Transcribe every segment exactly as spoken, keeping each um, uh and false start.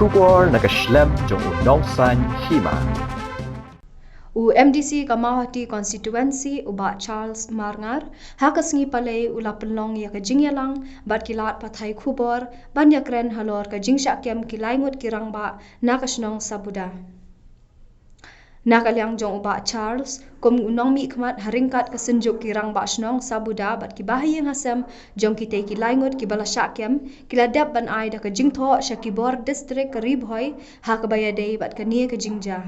Khubor na ka shlem jong u nongsan hima. U M D C ka Mawhati Constituency, u Bah Charles Marngar, ha ka sngi Palei u la pynlong ïa ka jingïalang bad ki lad pathai khubor ban ïakren halor ka jingshah kem ki lai ngut ki rangbah na ka shnong Sabuda. Na ka liang jong u Bah Charles, kum u nongmihkhmat ha ryngkat ka Synjuk ki Rangbah Shnong Sabuda bad ki bahaïing hasem jong kitei ki lai ngut kiba la shah kem, ki la dep ban ai da ka jingthoh sha ki bor distrik ka Ri Bhoi ha kaba ïadei bad kane ka jingjia.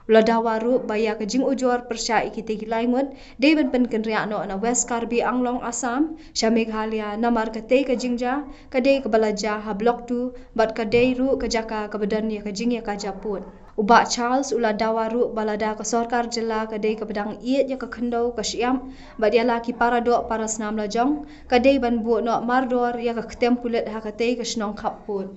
U la dawa ruh ba ïa ka jingujor pyrshah ïa kitei ki lai ngut dei ban pynkynriah noh na West Karbi Anglong, Assam sha Meghalaya, namar katei ka jingjia ka dei kaba la jia ha Block two bad ka dei ruh ka jaka kaba don ïa ka jingïakajia pud. U Bah Charles u la dawa ruh ba lada ka sorkar jylla ka dei kaba dang ïeit ïa ka khyndew ka shyiap bad ïa la ki paradoh parasnam lajong, ka dei ban buh noh mardor ïa ka ktem pulit ha katei ka shnong khappud.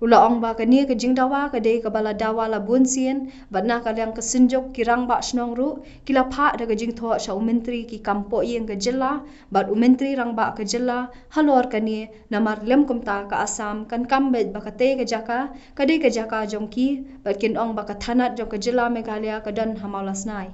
U la ong ba kane ka jingdawa ka dei kaba la dawa la bun sien bad na ka liang ka Synjuk ki Rangbah Shnong ruh ki la phah da ka jingthoh sha u Myntri ki kam pohïing ka jylla bad u Myntri Rangbah ka jylla halor kane, namar lym kumta ka Assam kan kam beit ba katei ka jaka ka dei ka jaka jong ki bad kin ong ba ka thanat jong ka jylla Meghalaya ka don ha Mawlasnai.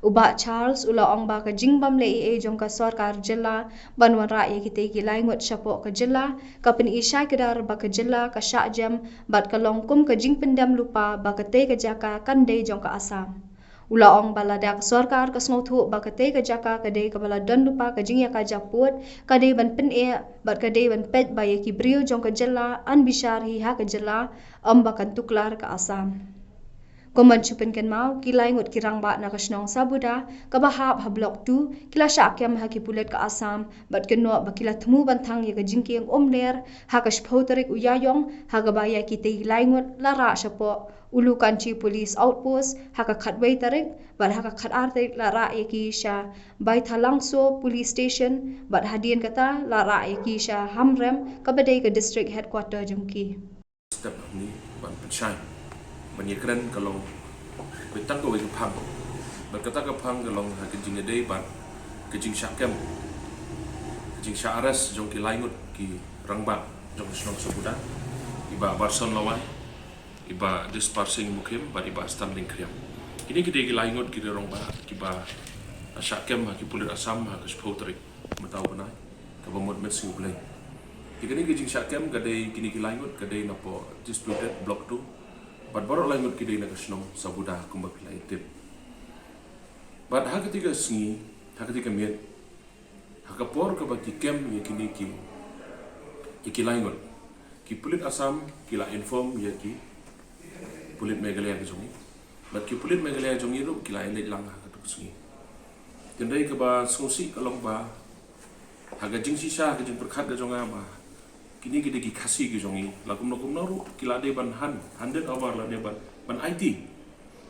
U Bah Charles u la ong ba ka jingbym leh ei ei jong ka sorkar jylla ban wanrah ïa kitei ki lai ngut shapoh ka jylla ka pyni shai kdar ba ka jylla ka shah jem bad ka long kum ka jingpyndem lypa ba katei ka jaka kan dei jong ka Assam. U la ong ba lada ka sorkar ka sngewthuh ba katei ka jaka ka dei kaba la don lypa ka jingïakajia pud, ka dei ban pyneh bad ka dei ban peit ba ïa ki briew jong ka jylla yn bishar hi ha ka jylla, ym ba kan tuklar ka Assam. Kum ban shu pynkynmaw, ki lai ngut ki rangbah na ka shnong Sabuda kaba hap ha Block two ki la shah kem ha ki pulit ka Assam bad kynnoh ba ki la thmu ban thang ïa ka jingkieng umler ha ka shiphew tarik u Ïaïong ha kaba ïa kitei ki lai ngut la rah shapoh Ulukanchi Police Outpost ha ka khatwei tarik bad ha ka khatar tarik la rah ïa ki sha Baithalangso Police Station bad hadien kata la rah ïa ki sha Hamren kaba dei ka district headquarter jong ki. Step hangne ban pynshai ban ïakren ka long beit tang kawei ka phang. Bad kata ka phang ka long ha ka jingïadei bad ka jingshah kem, ka jingshah arrest jong ki lai ngut ki rangbah jong ka shnong Sabuda, i Bah Barson Lawai, i Bah Dispar Singh Mukhim bad i Bah Stanley Khriam. Kine ki dei ki lai ngut ki rangbah kiba la shah kem ha ki pulit Assam ha ka shiphew tarik mynta u bnai kaba mut Mynsngi U Blei. Te kane ka jingshah kem ka dei, kine ki lai ngut ka dei napoh disputed Block two bad baroh lai ngut ki dei na ka shnong Sabuda kumba phi la ïa tip. Bad ha katei ka sngi, ha katei ka miet, ha ka por kaba ki kem ïa kine ki, ïa ki lai ngut, ki pulit Assam ki la inform ïa ki pulit Meghalaya ka jong ngi. Bad ki pulit Meghalaya jong ngi ruh ki la ïaleit lang ha katei ka sngi. Hynrei kaba sngewsih ka long ba ha ka jingshisha, ha ka jingpyrkhat ka jong nga ba kine ki dei ki Khasi ki jong ngi, la kumno kumno ruh ki la dei ban hand, handed over, la dei ban, ban aiti.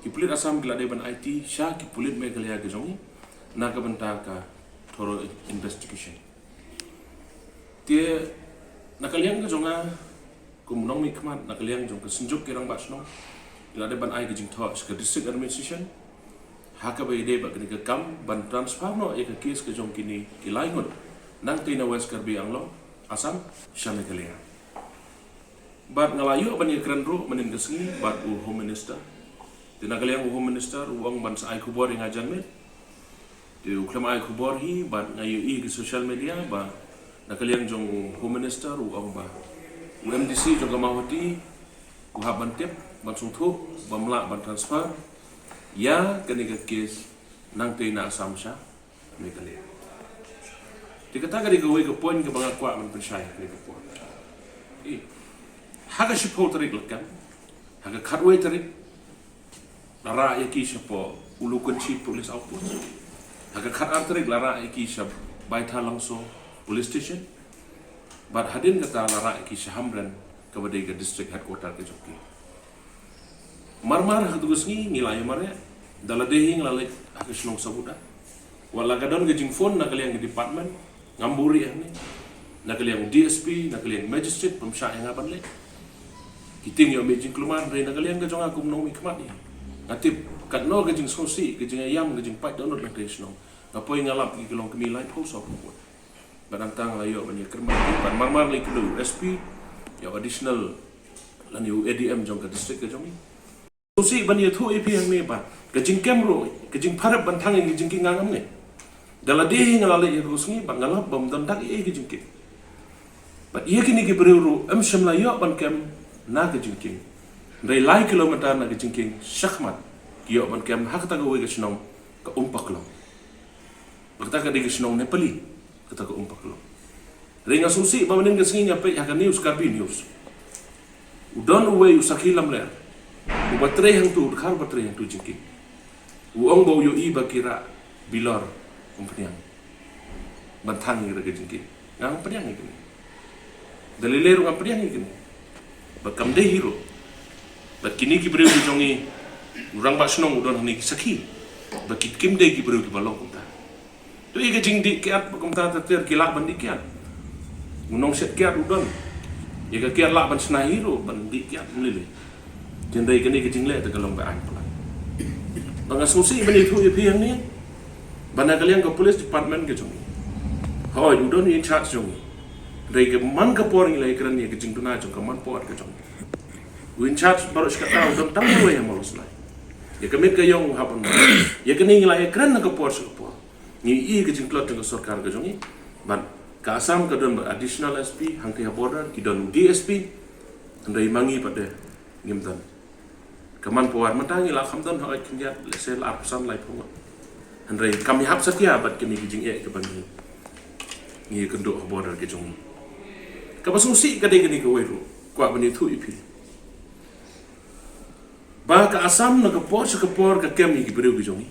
Ki pulit Assam ki la dei ban aiti sha ki pulit Meghalaya ki jong ngi na ka bynta ka thorough investigation. Te na ka liang ka jong nga kum u nongmihkhmat, na ka liang jong ka Synjuk ki Rangbah Shnong, ngi la dei ban ai ka jingthoh sha ka District Administration ha kaba ïadei bad kane ka kam ban transfer noh ïa ka case ka jong kine ki lai ngut nangtei na West Karbi Anglong, Assam sha Meghalaya. Bad nga la ïoh ban ïakren ruh mynhynnin ka sngi bad u Home Minister. Te na ka liang u Home Minister u ong ban sa ai khubor ïa nga janmiet. Te u khlem ai khubor hi bad nga ïohi ha ki social media ba na ka liang jong u Home Minister u ong ba u M D C jong ka Mawhati u hap ban tip, ban sngewthuh, bym lah ban transfer ïa kane ka case nangtei na Assam sha Meghalaya. Te kata ka dei kawei ka point kaba nga kwah ban pynshai ha kane ka por. Eh, ha ka shiphew tarik la kem, ha ka khatwei tarik la rah ïa ki shapoh Ulukanchi Police Outpost. Ha ka khatar tarik la rah ïa ki sha Baithalangso Police Station. Bad hadien kata la rah ïa ki sha Hamren kaba dei ka district headquarter ka jong ki. Marmar ha katei ka sngi ngi la ïa mareh, da lade hi ngi la leit ha ka shnong Sabuda. Wat la ka don ka jingphone na ka liang ka department, ngam buhrieh hangne, na ka liang D S P, na ka liang magistrate, bym shah ïa nga ban leit. Ki tieng ïoh mih jingkulmar, hynrei na ka liang ka jong nga kum u nongmihkhmat ïa, nga tip katno ka jingsngewsih, ka jingïaïam, ka jingpait dohnud na ka shnong. Nga poi nga lap ïa ki longkmie laiphew saw phew ngut. Bad nangta nga la ïoh ban ïakren bad ki, bad marmar la ïakynduh ïa u S P, ïa u additional lane u A D M jong ka district ka jong ngi. Sngewsih ban ïathuh ïa phi hangne ba ka jingkem ruh, ka jingpharep ban thang ïa ka jingkieng ngam ne. Da lade hi nga la leit ïa ka sngi ba nga la bam don dak ïa ka jingkieng. Bad ïa kine ki briew ruh em shym la ïoh ban kem na ka jingkieng. Hynrei lai kilometer na ka jingkieng shakhmat ki ïoh ban kem ha kata kawei ka shnong ka Umpaklong. Ba kata ka dei ka shnong Nepali, kata ka Umpaklong. Hynrei nga sngewsih ba mynnin ka sngi nga peit ha ka news, Karbi News. U don uwei u sakhi lamler uba trei hangtu, u dkhar ba trei hangtu jingkieng. U ong ba u ïohi ba ki rah bilor umphniang ban thang ïa ka jingkieng. Ngam pdiang ïa kine. Da lei lei ruh ngam pdiang ïa kine. Ba kam dei hi ruh. Ba kine ki briew ki jong ngi, u rangbah shnong u don hangne ki sakhi ba ki kim dei ki briew kiba long kumta. To ïa ka jingdih kiad ba kumta ter ter ki lah ban dih kiad. U nongshet kiad u don. Ïa ka kiad lah ban shna hi ruh ban dih kiad, ym lei lei. Hynrei kane ka jingleh te ka long ba aiñ palat. Ba nga sngewsih ban ïathuh ïa phi hangne ba na ka liang ka police department ka jong ngi, hooid u don u in charge jong ngi. Hynrei ka man ka por ngi la ïakren ïa ka jingduna jong ka man por ka jong ngi. U in charge baroh shi katta u don tang marwei ha Mawlasnai. Ïa ka miet ka ïong u hap ban wan. Ïa kane ngi la ïakren na ka por sha ka por. Ngi ïohi ka jingtlot jong ka sorkar ka jong ngi. Bad ka Assam ka don bad additional S P, hangtei ha border ki don u D S P. Hynrei ma ngi pat de ngim don. Ka man por mynta ngi la kham don hooid khyndiat, lehse la arphew san, laiphew ngut. Hynrei kam ïahap satia bad kine ki jingeh kiba ngi, ngi ïakynduh ha border ka jong ngi. Kaba sngewsih ka dei kane kawei ruh, kwah ban ïathuh ïa phi ba ka Assam na ka por sha ka por ka kem ïa ki briew ki jong ngi.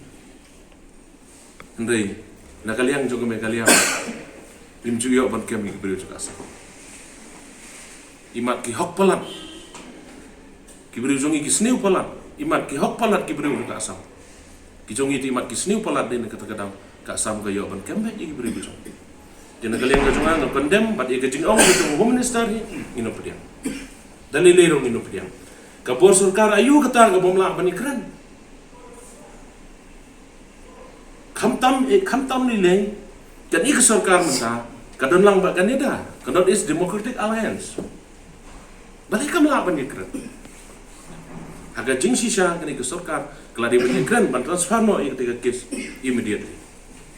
Hynrei na ka liang jong ka Meghalaya, im ju ïoh ban kem ïa ki briew jong ka Assam. Imat ki hok palat ki briew jong ngi, ki sniew palat. Imat ki hok palat ki briew jong ka Assam. Ki jong ngi te imat ki sniew palat, dei na kata ka daw ka Assam ka ïoh ban kem beit ïa ki briew ki jong ngi. Te na ka liang ka jong nga, nga condemn bad ïa ka jingong ka jong u Home Minister hi ngin ym pdiang. Da lei lei ruh ngin ym pdiang. Ka bor sorkar aïu kata ka bym lah ban ïakren? Khamtam, eh, khamtam lei lei, kane ka sorkar mynta ka don lang bad ka NEDA, ka North East Democratic Alliance. Balei kam lah ban ïakren? Ha ka jingshisha kane ka sorkar ka la dei ban ïakren ban transfer noh ïa kata ka case immediately.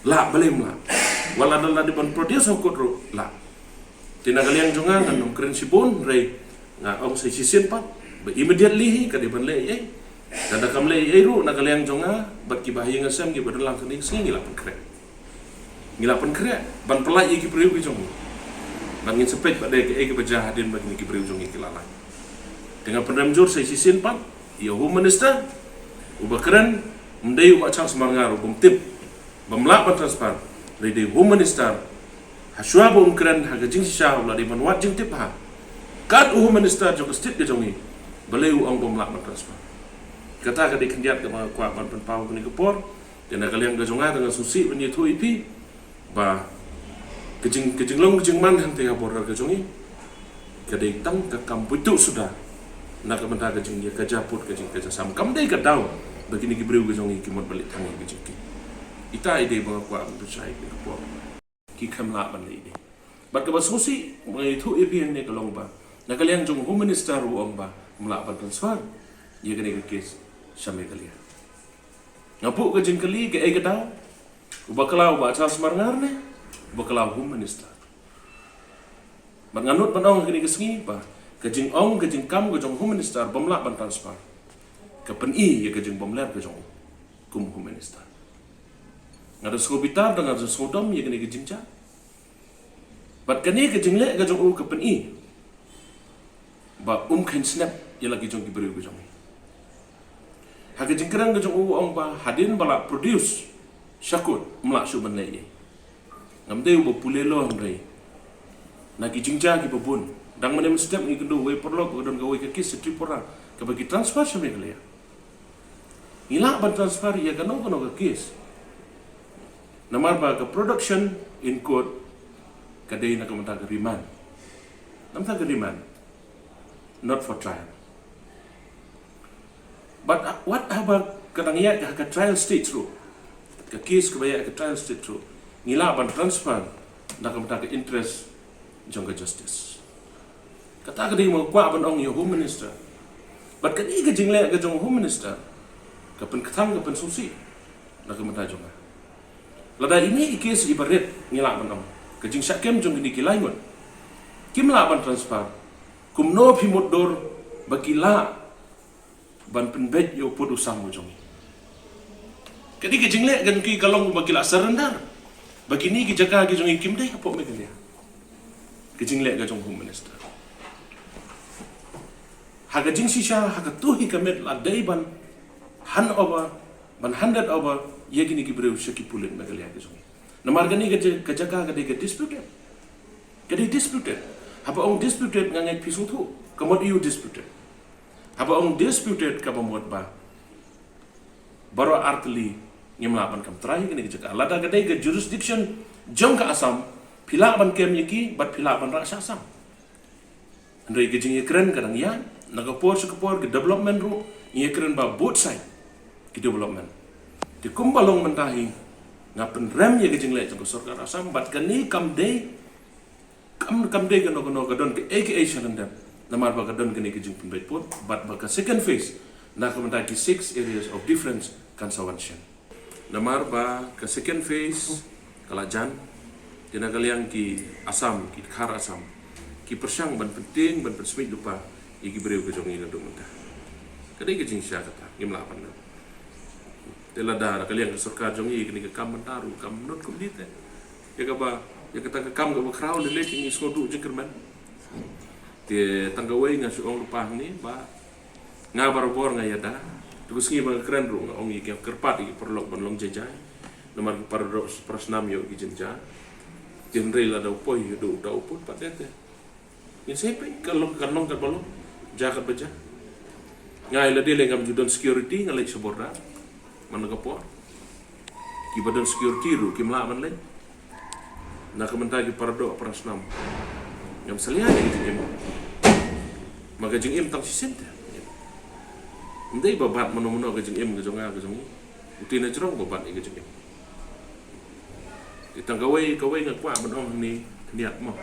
Lah, balei ym lah? Wat la da la dei ban produce ha court ruh lah. Te na ka liang jong nga ngan ym kren shibun, hynrei nga ong sa shisien pat ba immediately hi ka dei ban leh ei ei. Lada kam leh ei ei ruh, na ka liang jong nga bad kiba ha ïing ha sem kiba don lang kane ka sngi ngi la pynkhreh. Ngi la pynkhreh ban pyllait ïa ki briew ki jong ngi. Bad ngin sa peit ba dei kaei kaba jia hadien ba kine ki briew jong ngi ki la lait. Te nga pynrem jur sa shisien pat ïa u Home Minister, uba kren ym dei u Bah Charles Marngar, u bym tip, bym lah ban transfer. Hynrei dei u Home Minister, hashwa ba un kren ha ka jingshisha u la dei ban wad jingtip bha. Kat u Home Minister jong ka state ka jong ngi, balei u ong bym lah ban transfer? Kata ka dei khyndiat kaba nga kwah ban pynpaw kane ka por. Te na ka liang ka jong nga, te nga sngewsih ban ïathuh ïa phi ba ka jing, ka jinglong ka jingman hangtei ha border ka jong ngi ka dei tang ka kam buit tuh suda na ka bynta ka jingïakajia pud, ka jingïakajia sam. Kam dei ka daw ba kine ki briew ka jong ngi ki mut ban leit thang ïa ka jingkieng. Ita i dei ba nga kwah ban pynshai ïa ka por. Ki khlem lah ban leh ei ei. Bad kaba sngewsih ba nga ïathuh ïa phi hangne ka long ba na ka liang jong u Home Minister u ong ba ym lah ban transfer ïa kane ka case sha Meghalaya. Nga buh ka jingkylli, kaei ka daw? U bakla u Bah Charles Marngar ne u bakla u Home Minister? Bad nga nud ban ong ha kane ka sngi ba ka jingong ka jingkam ka jong u Home Minister bym lah ban transfer ka pyni ïa ka jingbymler ka jong u kum u Home Minister. Nga da sngewbitar, da nga da sngewdom ïa kane ka jingjia. Bad kane ka jingleh ka jong u ka pyni ba um kheiñ snep ïa la ki jong ki briew ki jong ngi. Ha ka jingkren ka jong u, u ong ba hadien ba la produce sha court ym lah shuh ban leh ei ei. Ngam dei uba pule law, hynrei na ki jingjia kiba bun, dang mynne mynstep ngi kynduh uwei u paralok ba ka don kawei ka case sha Tripura kaba ki transfer sha Meghalaya. Ngi lah ban transfer ïa kano kano ka case. Namar ba ka production in court ka dei na ka bynta ka remand. Na ka bynta ka remand, not for trial. But, uh, what haba ka dang ïaid ha ka trial stage ruh, ka case kaba ïaid ha ka trial stage ruh, ngi lah ban transfer na ka bynta ka interest jong ka justice. Kata ka dei ma kwah ban ong ïa u Home Minister. Bad kane ka jingleh ka jong u Home Minister ka pynkthang, ka pynsngewsih na ka bynta jong nga. Lada ine i case iba rit ngi lah ban ong, ka jingshah kem jong kine ki lai ngut, kim lah ban transfer, kumno phi mutdur ba ki lah ban pynbeit ïa u pud u sam u jong ngi? Kane ka jingleh ka jong ki ka long ba ki lah surrender ba kine ki jaka ki jong ngi kim dei hapoh Meghalaya. Ka jingleh ka jong u Home Minister. Ha ka jingshisha, ha kato hi ka miet la dei ban hand over, ban handed over ïa kine ki briew sha ki pulit Meghalaya ki jong ngi. Namar kane ka ja-, ka jaka ka dei ka disputed. Ka dei disputed. Haba ong disputed nga ngeit phi sngewthuh ka mut ïa u disputed. Haba ong disputed kaba mut ba baroh artylli ngim lah ban kam trai kane ka jaka. Lada ka dei ka jurisdiction jong ka Assam, phi lah ban kem ïa ki bad phi lah ban rah sha Assam. Hynrei ka jingïakren ka dang ïaid, na ka por sha ka por, ka development ruh ngi ïakren ba both side ki development. Te kumba long mynta hi, nga pynrem ïa ka jingleh jong ka sorkar Assam, bad kane kam dei, kam, kam dei kano kano, ka don kaei kaei sha lyndet. Namar ba ka don kane ka jingpynbeit pud, bad ba ka second phase na ka bynta ki six areas of difference kan sa wan shen. Namar ba ka second phase ka la jan, te na ka liang ki Assam, ki dkhar Assam, ki pyrshang ban pyntieng, ban pynsmit lypa ïa ki briew ka jong ngi naduh mynta. Ka dei ka jingshisha kata, ngim lah ban. Te lada na ka liang ka sorkar jong ngi, kane ka kam mynta ruh kam nud kumne te. Ïa kaba, ïa kata ka kam kaba khraw lei lei te ngi sngewduh jingkyrmen. Te tang kawei nga shu ong lypa hangne ba nga barabor nga ïada. Te ka sngi ba nga kren ruh nga ong ïa ki, kyrpad ïa ki paralok ban long jai jai. Namar ki para doh para snam ïoh ki jynjar. Te hynrei lada u poi haduh uta u pud pat te. Ngin sa peit, kan long, kan long katba long, jia katba jia. Nga ïa lade lei ngam ju don security, nga leit sha border man la ka por. Kiba don security ruh kim lah ban leit. Na ka bynta ki para doh para snam, ngam salia ïa ka jingim. Ma ka jingim tang shisien te. Ym dei ba bat mano mano ka jingim ka jong nga ka jong ngi. Uti na jrong ba bat ïa ka jingim. Te tang kawei kawei nga kwah ban ong hangne khyndiat mo.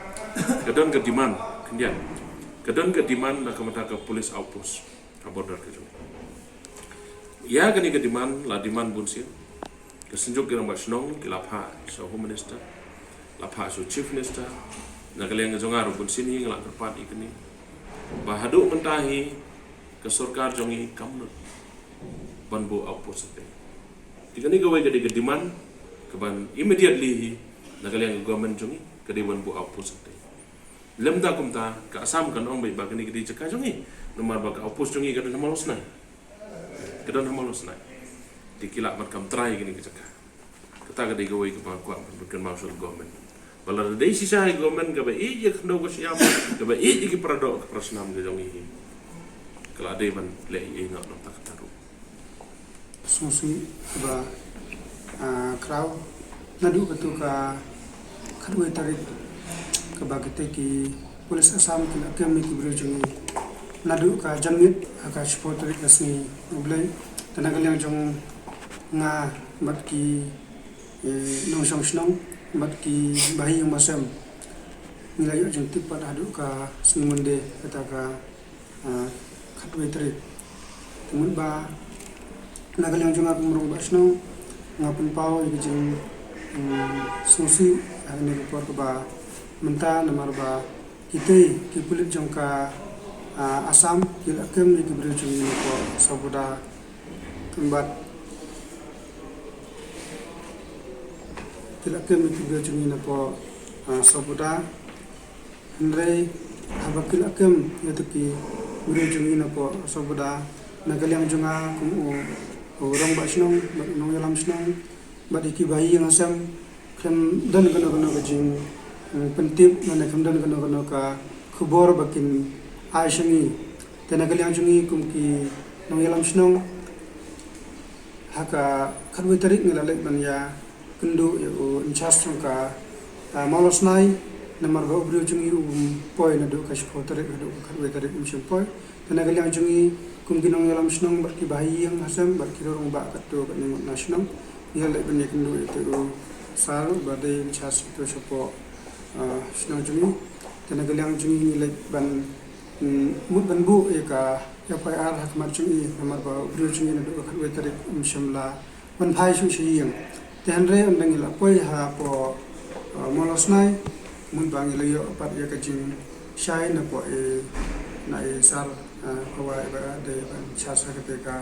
Ka don ka demand khyndiat. Ka don ka demand na ka bynta ka police outpost ha border ka jong. Ïa kane ka demand la demand bun sien. Ka Synjuk ki Rangbah Shnong ki la phah sha u Home Minister, la phah sha u Chief Minister. Na ka liang ka jong nga ruh bun sien hi nga la kyrpad ïa kane ba haduh mynta hi ka sorkar jong ngi kam nud ban buh outpost shatei. Te kane kawei ka dei ka demand kaban immediately hi na ka liang ka government jong ngi, ka dei ban buh outpost shatei. Lymda kumta ka Assam kan ong beit ba kane ka dei jaka jong ngi, namar ba ka outpost jong ngi ka don ha Mawlasnai. Ka don ha Mawlasnai. Te ki lah ban kam trai kane ka jaka. Kata ka dei kawei kaba nga kwah ban pynkynmaw sha ka government. Ba lada dei shisha hi ka government kaba ïeit ïa ka khyndew ka shyiap, kaba ïeit ïa ki para doh para snam ka jong ngi hi, ka la dei ban leh ïa ngi na kata ruh. Sngewsih ba, ah, khraw naduh kato ka khatwei tarik kaba kita ki police Assam ki la kem ïa ki briew jong ngi. Naduh ka janmiet ha ka shiphew tarik ka sngi U Blei, te na ka liang jong nga bad ki, eh, nongshong shnong bad ki bahaïing bahasem ngi la ïoh jingtip pat haduh ka sngi Monday kata ka, ah, khatwei tarik. Te mut ba na ka liang jong nga kum u rangbah shnong nga pynpaw ïa ka jing, mm, sngewsih ha kane ka por kaba mynta namar ba kitei ki pulit jong ka, ah, Assam ki la kem ïa ki briew jong ngi napoh Sabuda. Kumba ki la kem ïa ki briew jong ngi napoh, ah, Sabuda. Hynrei haba ki la kem ïa kita ki briew jong ngi napoh Sabuda, na ka liang jong nga kum u, u rangbah shnong bad u nongïalam shnong bad ïa ki bahaïing bahasem, khlem don kano kano ka jing, mm, pyntip lane khlem don kano kano ka khubor ba kin ai sha ngi. Te na ka liang jong ngi kum ki nongïalam shnong, ha ka khatwei tarik ngi la leit ban ïakynduh ïa u in charge jong ka, ah, Mawlasnai, namar ba u briew jong ngi um poi naduh ka shiphew tarik haduh ka khatwei tarik um shym poi. Te na ka liang jong ngi kum ki nongïalam shnong bad ki bahaïing bahasem bad ki rangbah katto katne ngut na shnong, ngi la leit ban ïakynduh ïa u sir ba dei in charge ïa u shapoh, ah, shnong jong ngi. Te na ka liang jong ngi ngi leit ban Mut ban buh ïa ka F I R ha khmat jong i, namar ba u briew jong i naduh ka khatwei tarik um shym la wan phai shuh sha ïing. Te hynrei ynda ngi la poi hapoh Mawlasnai, mut ba ngi la ïoh pat ïa ka jingshai na poh i, na i sar Hawa i ba dei ban charge ha kata ka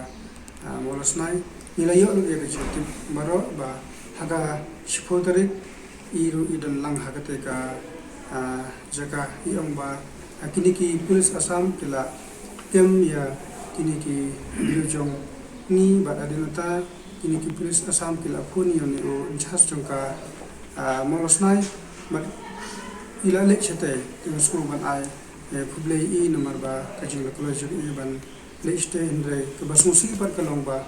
Mawlasnai. Ngi la ïoh lut ïa ka jingtip baroh ba ha ka shiphew tarik i ruh i don lang ha kata ka jaka. I ong ba kine ki police Assam ki la kem ïa kine ki briew jong ngi, bad hadien nangta kine ki police Assam ki la phone ïa une u in charge jong ka Mawlasnai, bad i la leit shatei. Te nga sngew ban ai khublei ïa i namar ba ka jingïakhun jong i ban leit shatei, hynrei kaba sngewsih pat ka long ba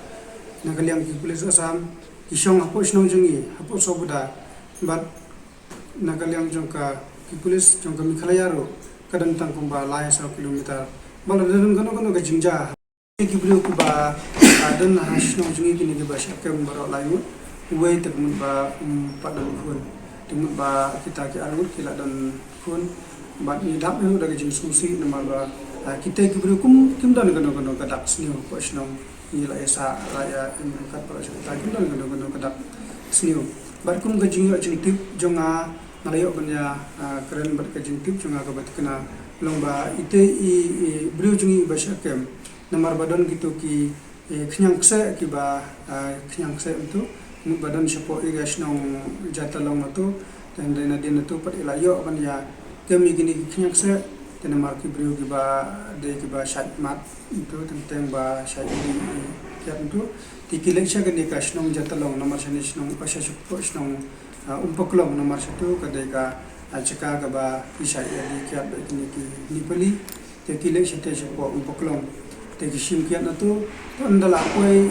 na ka liang ki police Assam ki shong hapoh shnong jong i hapoh Sobuda, bad na ka liang jong ka ki police jong ka Meghalaya ruh ka don tang kumba lai saw kilometer. Bad lada don kano kano ka jingjia, ki briew kiba don ha shnong jong i, kine kiba shah kem baroh lai ngut, uwei te ka mut ba um pat don khun, te ka mut ba kita ki ar ngut ki la don khun. Bad ngi dap ïa u da ka jingsngewsih namar ba kita ki briew kum kim don kano kano ka dak sniew hapoh shnong. Ngi la ïa sah, la ïa im ryngkat bad la shu kita, kim don kano kano ka dak sniew. Bad kum ka jingïoh jingtip jong nga, nga la ïoh ban ïa kren bad ka jingtip jong nga kaba thikna long ba ite i briew jong i ba shah kem, namar ba don kito ki khñiang kseh kiba khñiang kseh mynta, mut ba don shapoh area shnong Jatalong mynta. Te hynrei nadien nangta pat i la ïoh ban ïa kem ïa kine ki khñiang kseh, te namar ki briew kiba dei kiba shait mat mynta, teng teng ba shait ïa ki kiad mynta. Te ki leit sha kane ka shnong Jatalong, namar shane shnong, sha shapoh shnong Umpoklong, namar shatu ka dei ka jaka kaba ki shait ïa ki kiad bad kine ki Nepali. Te ki leit shatei shapoh Umpoklong. Te ki shim kiad nangta, te ynda la poi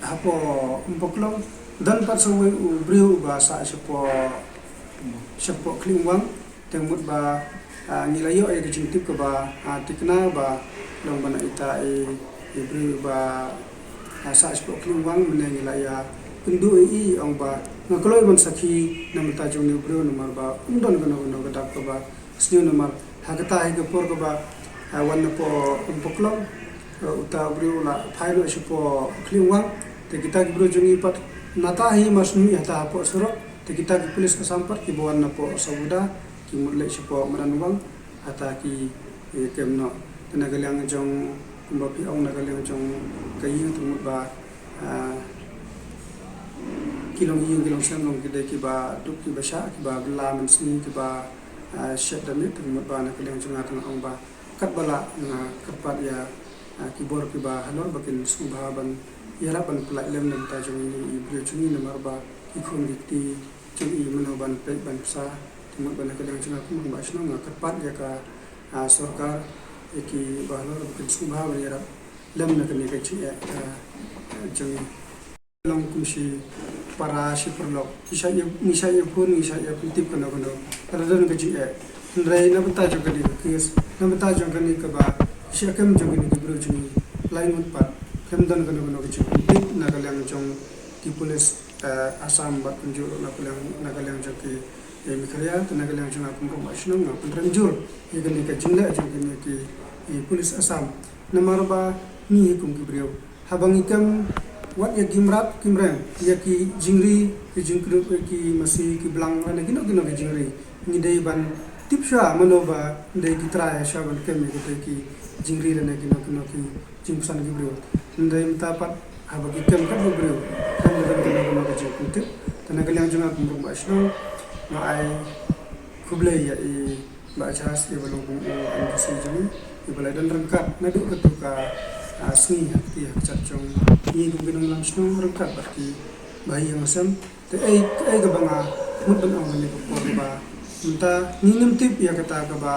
hapoh Umpoklong, don pat sa uwei u briew uba sah shapoh, shapoh Khliehungwang. Te mut ba ngi la ïoh ïa ka jingtip kaba thikna ba long ba na ita i briew ba sah shapoh Khliehungwang, mynne ngi la ïa kynduh ïa i, ong ba nga kloi ban sakhi na bynta jong une u briew namar ba um don kano kano ka dak kaba sniew namar ha kata hi ka por kaba wan napoh Umpoklong, uta u briew u la phai noh shapoh Khliehungwang. Te kita ki briew jong i pat nata hi mar sniew hata hapoh surok. Te kita ki police Assam pat kiba wan napoh Sobuda ki mut leit shapoh Madanwang, hata ki kem noh. Te na ka liang jong, kumba phi ong, na ka liang jong ka ïing te mut ba ki long ïing ki long sem long ki dei kiba duk kiba shah, kiba bylla mynsngi, kiba shet da miet. Te mut ba na ka liang jong nga te nga ong ba katba lah nga kyrpad ïa ki bor kiba halor ba kin sngewbha ban ïarap ban pyllait lem na bynta jong ine i briew jong ngi namar ba ki khun ki kti jong i mano ban peit ban psa. Te mut ba na ka liang jong nga kum u rangbah shnong nga kyrpad ïa ka sorkar, ïa kiba halor ba kin sngewbha ban ïarap lem na kane ka jingeh jong i. Long kum shi para shi paralok, ngi shah ïa, ngi shah ïa phone, ngi shah ïa pyntip kano kano lada don ka jingeh. Hynrei na bynta jong kane ka case, na bynta jong kane kaba shah kem jong kine ki briew jong ngi lai ngut pat, khlem don kano kano ka jingpyntip na ka liang jong ki police Assam bad kumjuh ruh na ka liang, na ka liang jong ki Meghalaya. Te na ka liang jong nga kum u rangbah shnong nga pynrem jur ïa kane ka jingleh jong kine ki police Assam, namar ba ngi hi kum ki briew, haba ngi kem, wat ïa ki mrad ki mreng, ïa ki jingri, ki jingkyrduh, ïa ki masi, ki blang, lane kino kino ki jingri, ngi dei ban tip shuwa mano ba dei ki trai shuwa ban kem ïa kita ki jingri lane kino kino ki jingpynsan ki briew. Hynrei mynta pat haba ki kem kat ki briew, khlem da don kino kino ki jingpyntip. Te na ka liang jong nga kum u rangbah shnong nga ai khublei ïa i Bah Jahas iba long kum u M D C jong ngi, iba la don ryngkat naduh kato ka sngi ha kti ha kjat jong ngi kum ki nongïalam shnong ryngkat bad ki bahaïing hasem. Te ei, ei kaba nga mut ban ong kane ka por kaba mynta ngi ngim tip ïa kata kaba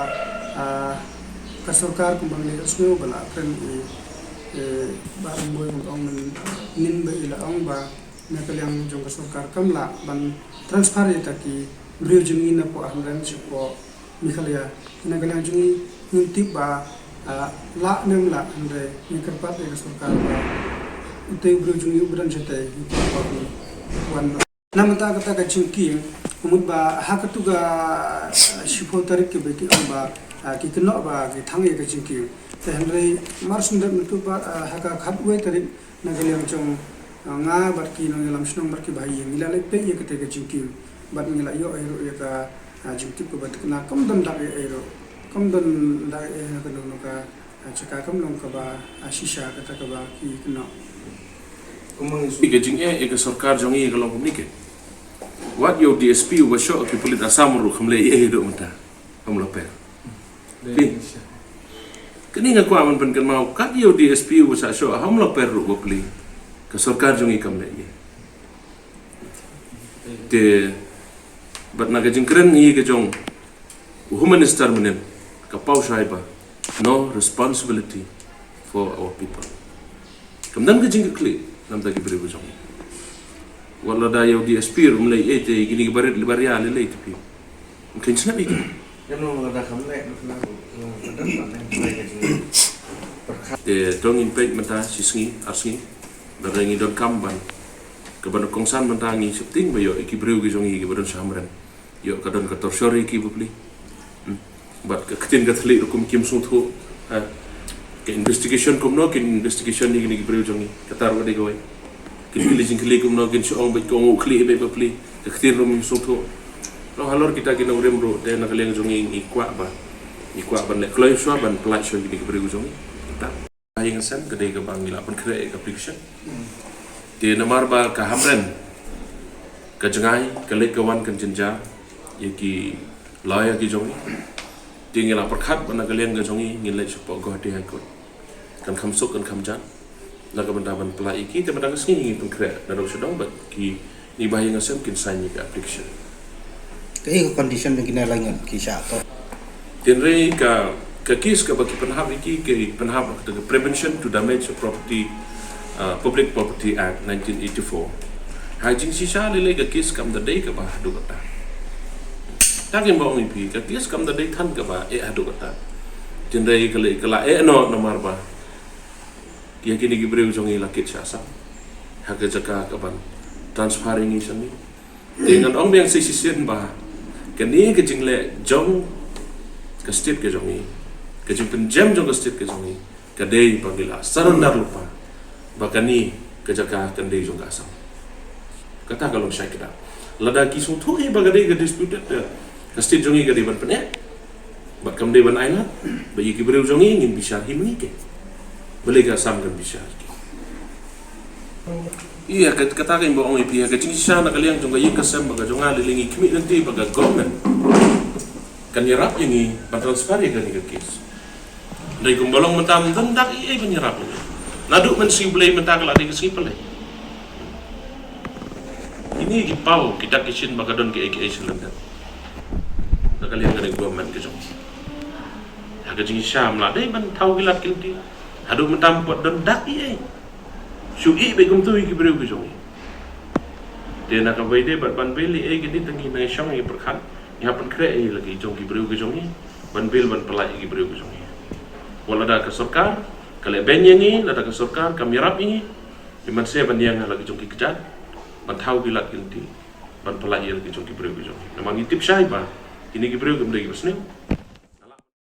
ka sorkar kumba ngi la sngew ba la kren i Bah Ringboi kumba ong mynnin ba i la ong ba na ka liang jong ka sorkar kam lah ban transfer ïa kita ki briew jong ngi napoh Assam shapoh Meghalaya. Na ka liang jong ngi ngim tip ba lah ne em lah, hynrei ngi kyrpad ïa ka sorkar ba utei u briew jong ngi uba don shatei ngi kyrpad wan. Na bynta kata ka jingkieng, Kumut ba ha katu ka, ah, shiphew tarik ki ba ki ong ba, ah, ki kynnoh ba ki thang ïa ka jingkiew. Te hynrei mar shu dep mynta ba, ah, ha ka khatwei tarik na ka liang jong, ah, nga bad ki nongïalam shnong bad ki bahaïing ngi la leit peit ïa kata ka jingkiew. Bad ngi la ïoh ei ruh ïa ka, ah, jingtip kaba thikna kam don dak ei ei ruh. Kam don dak ei ei na kano kano ka, ah, jaka kam long kaba, ah, shisha kata kaba ki kynnoh. Kumba ngi shu ka jingeh ïa ka sorkar jong ngi ka long kumne ke. Wat ïa u D S P uba shoh ki pulit Assam ruh kam leh ei ei ruh mynta. Kam la per. Phi. Kane nga kwah ban pynkynmaw, kat ïa u D S P uba sah shoh, ham la per ruh bapli. Ka sorkar jong ngi kam leh ei ei. Te bad na ka jingkren ngi ka jong u Home Minister mynnin ka paw shai ba no responsibility for our people. Kam don ka jingkyrkhu namar ki briew ka jong ngi. Wat lada ïa u D S P ruh um leh ei ei te kine ki barit baria lei lei te phi. Mungkin snap ïa ki. Te to ngin peit mynta shi sngi ar sngi lada ngi donkam ban, kaban kongsan mynta ngi sheptieng ba ïoh ïa ki briew ki jong ngi kiba don sha Hamren. Ïoh ka don ka torture ïa ki bapli. Hmm. Bad ka ktien ka thylliej ruh kum kim sngewthuh. Ha. Ka investigation kumno kin investigation ïa kine ki briew jong ngi. Kata ruh ka dei kawei. Kin kylli jingkylli kumno kin shu ong bad ka ong u khlieh bad bapli. Ka ktien ruh kim sngewthuh. Long halor kita ki nongrim ruh te na ka liang jong ngi ngi kwah ba, ngi kwah ban leh kloi shuwa ban pynlait shuwa ïa kine ki briew jong ngi. Kata. Ïa nga sem ka dei kaba ngi la pynkhreh ïa ka application. Te namar ba ka Hamren ka jngai ka leit ka wan kan jynjar ïa ki lawyer ki jong ngi. Te ngi la pyrkhat ba na ka liang ka jong ngi ngin leit shapoh Guwahati High Court. Kan kham suk kan kham jan. Na ka bynta ban pynlait ïa ki te mynta ka sngi ngi pynkhreh na dong sha dong bad ki Ngi ba ïa nga sem kin sign ïa ka application. Kaei ka condition ba kine lai ngan ki shah to. Tynrai ka, ka case kaba ki pynhap ïa ki, ki pynhap ka Prevention to Damage of Property, uh, Public Property Act nineteen eighty-four. Ha jingshisha lei lei ka case kam da dei kaba haduh katta. Ta kim ba ong ïa phi ka case kam da dei than kaba eh haduh katta. Tynrai ka lei ka la eh noh namar ba ïa kine ki briew jong ngi la kit sha Assam ha ka jaka kaban transfer ïa ngi sha ngi. Te ngan ong biang shisien ba kane ka jingleh jong ka state ka jong ngi, ka jingpynjem jong ka state ka jong ngi, ka dei ba ngi la surrender lypa ba kane ka jaka kan dei jong ka Assam. Kata ka long shai kdar. Lada ki sngewthuh hi ba ka dei ka disputed, eh, ka state jong ngi ka dei ban pyneh. Bad kam dei ban ailad ba ïa ki briew jong ngi ngin bishar hi mynne ke. Balei ka Assam kan bishar ki. Ïa ka, kata ka ïa ba ong ïa phi ka jingshisha na ka liang jong ka ïing ka sem ba ka jong nga lei lei ngi khmih lynti ba ka government kan ïarap ïa ngi ban transfer ïa kane ka case. Dei kumba long mynta ym don dak ei ei ban ïarap ïa ngi. Naduh mynsngi Blei mynta ka la dei ka sngi Blei. Kine ki paw ki dak ki shin ba ka don kiei kiei sha lyndet. Na ka liang kane ka government ka jong. Ha ka jingshisha ym lah dei ban thaw ki lad ki lynti. Haduh mynta ym pat don dak ei ei. Shu ïeh beit kumta ïa ki briew ki jong ngi. Te na kawei de bad ban bill ei ei kine tang ngi nang shong ngi pyrkhat. Ngi hap pynkhreh ïa la ki jong ki briew ki jong ngi. Ban bill ban pynlait ïa ki briew ki jong ngi. Wat lada ka sorkar ka leh beiñ ïa ngi, lada ka sorkar kam ïarap ïa ngi. Ngi mynshwa ban ïeng ha la ki jong ki kjat ban thaw ki lad ki lynti ban pynlait ïa la ki jong ki briew ki jong ngi. Namar ngi tip shai ba kine ki briew kim dei kiba sniew.